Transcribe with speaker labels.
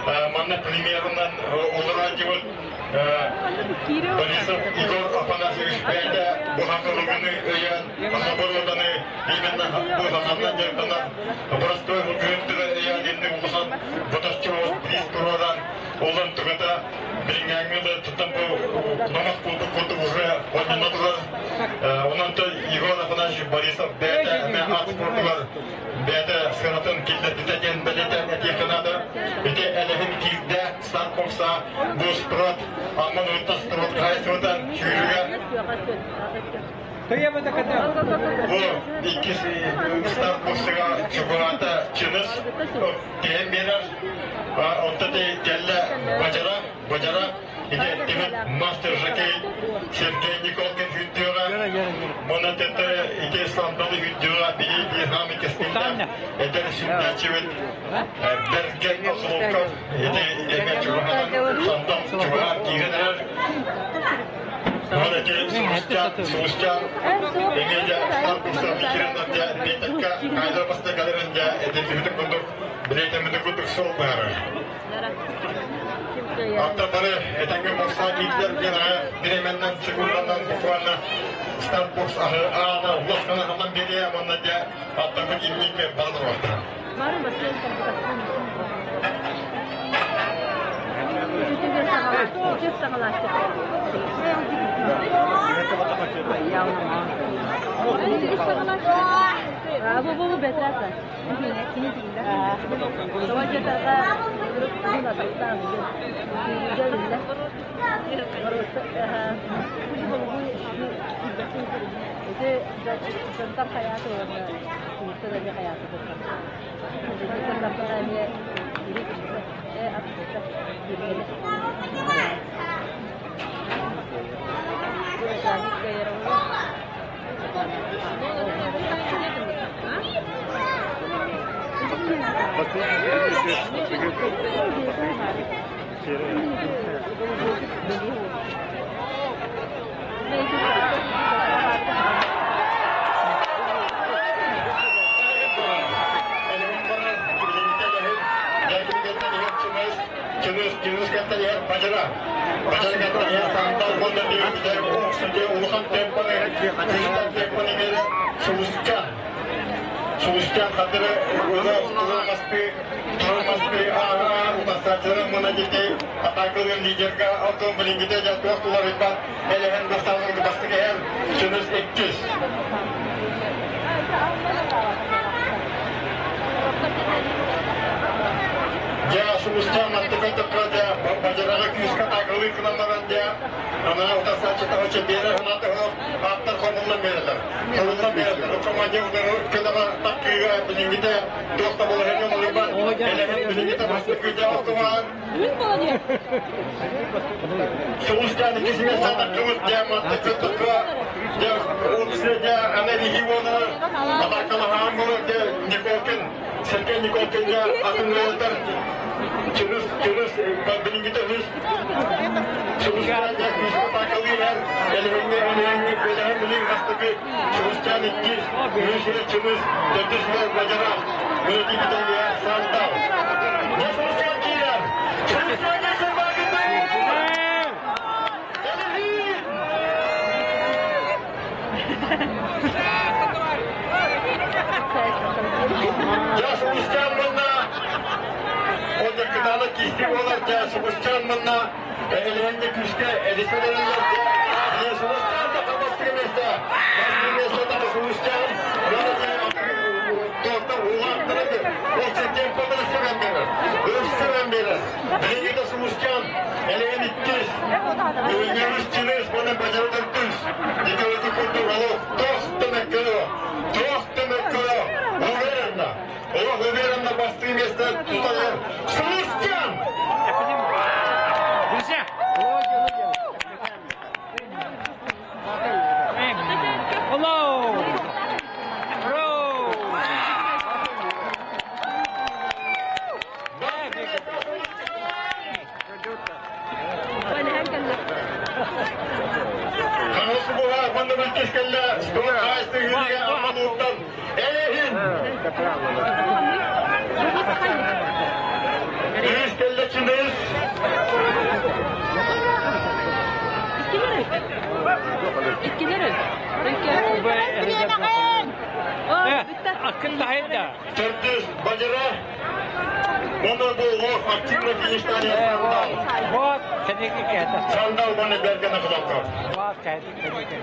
Speaker 1: Манна премьерынан олорооччубут Борисов Егор Афанасьевич бэйэтэ бу хахылыгыны өйөөн, хахабырыатаны именно бу хаханнан дьарыктанар боростуой кыһын өйөөн инник улахан ботаччы приз туруоран олон тугата билиҥҥээҥҥи да туттан бу номох буолбут курдук уже онньоно турар. Онон Егор Афанасьевич Борисов бэйэтэ эмэ ат спордугар бэйэтэ сыанатын киллэрбитэ диэн бэлиэтээн этиэххэ наада. Ити элэһин киирдэ старт бокса бу спорт Амман уутта спорт хаһаайыстыбата сүүрүүгэ бу иккис старт боксыга чугураата Чыныс тиһэн биэрэр. Онтон кэллэ Бадьара, Бадьара Ити мастер жокей Сергей Николкин хүндүөҕэ, Мона теттере ити сандалы хүндүөҕэ биһи биирхаамы кэскиллээх эдэр сүрдээччибит Бэргэн Охлопков ити эмэ чугаһаан сандал чугаһаан киирэн эрэр. Мон ити Сулустян, Сулустян эмиэ дьэ старт киирэн дьэ биэтэккэ кайда баста кэлэрин дьэ этиллибитин курдук билиэтэммитин курдук суол быһаарар. Аттары этэҥҥэ боксаҕа киирдилэр диэн аҕа бириэмэннэн секунданан буквально старт-бокс аһы аана лосканы аһыллан биэриэ уонна дьэ аттарбыт инники бара туруохтара. Сулустан хатыры турамасты турамасты ааһа утарсааччыларын мына дити атаакалыыр лидерга алтын билиҥҥитэ дьэ туох туларыйбат элэһэн бастаалыгы бастык эһэр Чыныс иккис. Дьэ Сулустан аттыка тыкка дьэ бадьараҕа күүскэ атаакалыы гынан баран дьэ ана утарсааччы таһыччы биэрэр санаата аттар хомуллан биэрэллэр. Хомуллан биэрэллэр. Командир кыдаҕа таккыыга билиҥҥитэ туох да балаһыанньа олорбат. Элэһин билиҥҥитэ бастакы дьэ ортолоон. Сулустан иккисигэ сатаккыбыт дьэ маттыкы тыкка дьэ ол дьэ ана регионар атакалаһаан болор дьэ Николкин Сергей Николкин дьэ атын ыалдар Чыныс Чыныс билиҥҥитэ үһүс Сулустаан дьэ күүскэ атакалыыр элэһиҥҥэ элэһиҥҥэ элэһин билин бастакы Сулустаан иккис үһүс Чыныс төрдүс Бадьара Мөлтикитэлиэ Сандал Дьэ Сулустаан киирэр Сулустаан дьэ Дьэ Сулустаан мынна ол дьэ кытаанах киһи буолар дьэ Сулустаан мынна элэһинне күүскэ эдисэлэриллэр дьэ Сулустаан да бастыгы место бастыгы место да Сулустаан туохтан улааттарады ол темпотын сөрөн берер өссөрөн берер Билиҥҥи да Сулустаан элэһин иккис үһүс чыныс уонна бадьара төрдүс Николай курдук олох туох да мөккөлө туох да мөккөлө уверенно олох уверенно бастыы место туталар Сулустаан
Speaker 2: Друзья! Hello! Bro!
Speaker 1: Хаҥас буһа уонна бүлтүс кэллэ спорт хаайыстыгыга аммалууттан элэһин үһүс кэллэ чыныс.
Speaker 3: Иккилери.
Speaker 2: Аккын таһайда.
Speaker 1: Төрдүс Бадьара. Уонна бу лох активно фиништание Сандал.
Speaker 2: Вот, кэники кэһэтэ.
Speaker 1: Сандал уонна Бэргэн Охлопков.
Speaker 2: Вот, кэники кэники.